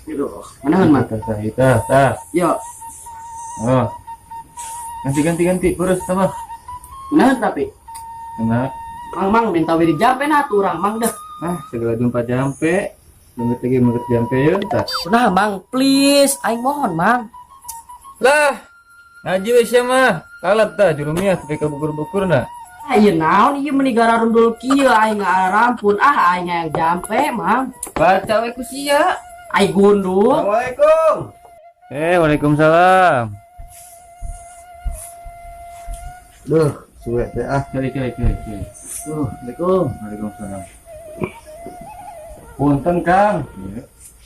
Aduh, manahan mah? Tah, tah, tah, tah. Yo, Oh. Ganti, ganti, ganti. Terus tambah. manahan tapi. Enak. Mang, mang minta wiri jampe nah urang mang deh. Ah, segala jumpa jampe. Banget lagi banget jampe ya, tah. Nah, mang, please, aing mohon, mang. Lah, ngaji we sia mah. Kalap tah jurumiah tapi ka bukur-bukur na. Ah, ieu naon ieu meuni gararundul kieu aing ngarampun. Ah, aing hayang jampe, mang. Baca we ku sia. Aing gundul. Assalamualaikum. Eh, waalaikumsalam. Duh, suwe teh ah. Cari, cari, cari, cari. Assalamualaikum. Waalaikumsalam. Punten, Kang.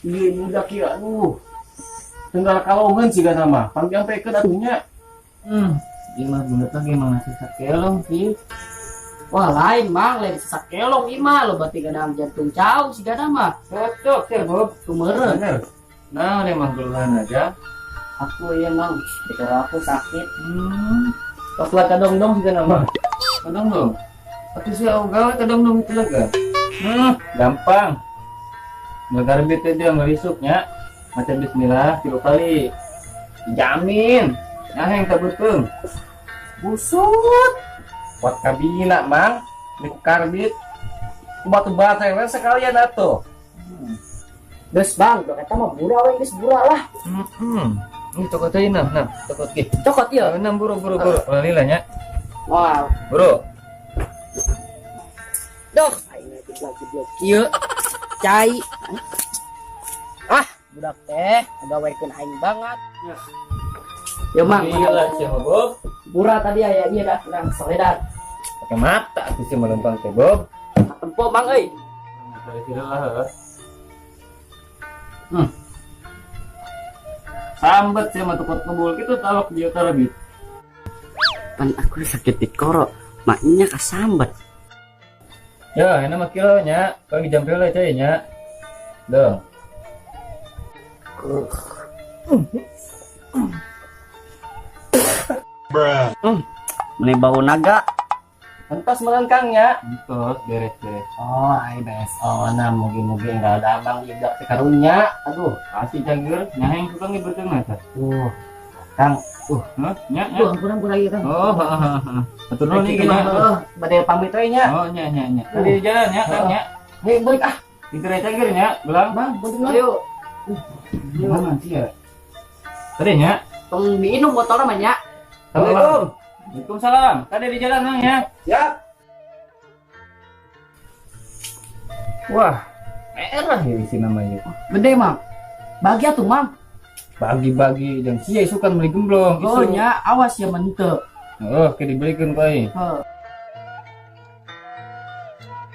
Iya, budak ieu aduh. Tinggal kalongan siga nama. Pangjampikeun atuh nya. Ieu mah bener lagi emang nasi sakelong sih. Wah, lain, mang, lain sakelong ieu mah lo berarti gadang jantung cau sigana mah. Cocok ya, Bob. Tumeureun. Bener. Nah, emang keluhan aja. Aku iya, mang, dikira aku sakit. Pas lah kadong-dong siga nama. Kadong-dong. Atuh sia gawe kadong-dong itu lega. Gampang. Ngagarbit aja ngerisuknya. Maca bismillah 3 kali. Dijamin. Nah, yang tak. Busut. Kuat kabina, Mang. Ini ku karbit. Ku batu bata yang sekalian atuh. Geus, Bang, dok eta mah bura we geus bura lah. Ini cokot aja nah, nah, cokot ki. Cokot ieu. Nah, buru buru buru. Ulah lila nya. Wah, Buru. doh, aing lagi blok kieu. Cai. Ah, budak teh ngagawekeun aing banget. Ya, Mang, Gila sih mah, Bob. Bura tadi aya ieu dah kurang soledan. Pakai mata aku sih melempang teh, Bob. Tempo, Mang euy. Lah. Sambet sih mah tukot ngebul gitu talok dia karbit. Pan aku sakit di koro, maknya kasambet. Ya, enak mah kilo nya. Kau dijampil lah cai nya. Dong. Meni bau naga. Entos melengkang nya. Entos beres beres. Oh, ai beres. Oh, nah mugi-mugi enggak ada abang juga sekarunya. Aduh, Pasti cager. Nyaheng tukang ieu beuteung mah tah. Kang. Hah? Nya nya. Duh, ampun ampun lagi, Kang. Oh, heeh heeh heeh. Atur nuhun ieu nya. Heeh, bade pamit we nya. Oh, nya nya nya. Tadi di jalan nya, Kang nya. Hei, balik ah. Pinter cager nya, gelang. Bang, bantu ayo. Gimana sih ya? Tadi nya. Tong minum botolnya mah nya. Assalamualaikum. Waalaikumsalam. Tadi di jalan Mang ya. Siap. Wah, merah ya isi namanya. Gede, Mang. Bagi atuh, Mang. Bagi-bagi dan sia isukan beli gemblong. Oh, nya awas ya mente. Oh, kayak dibelikan kau. Heeh.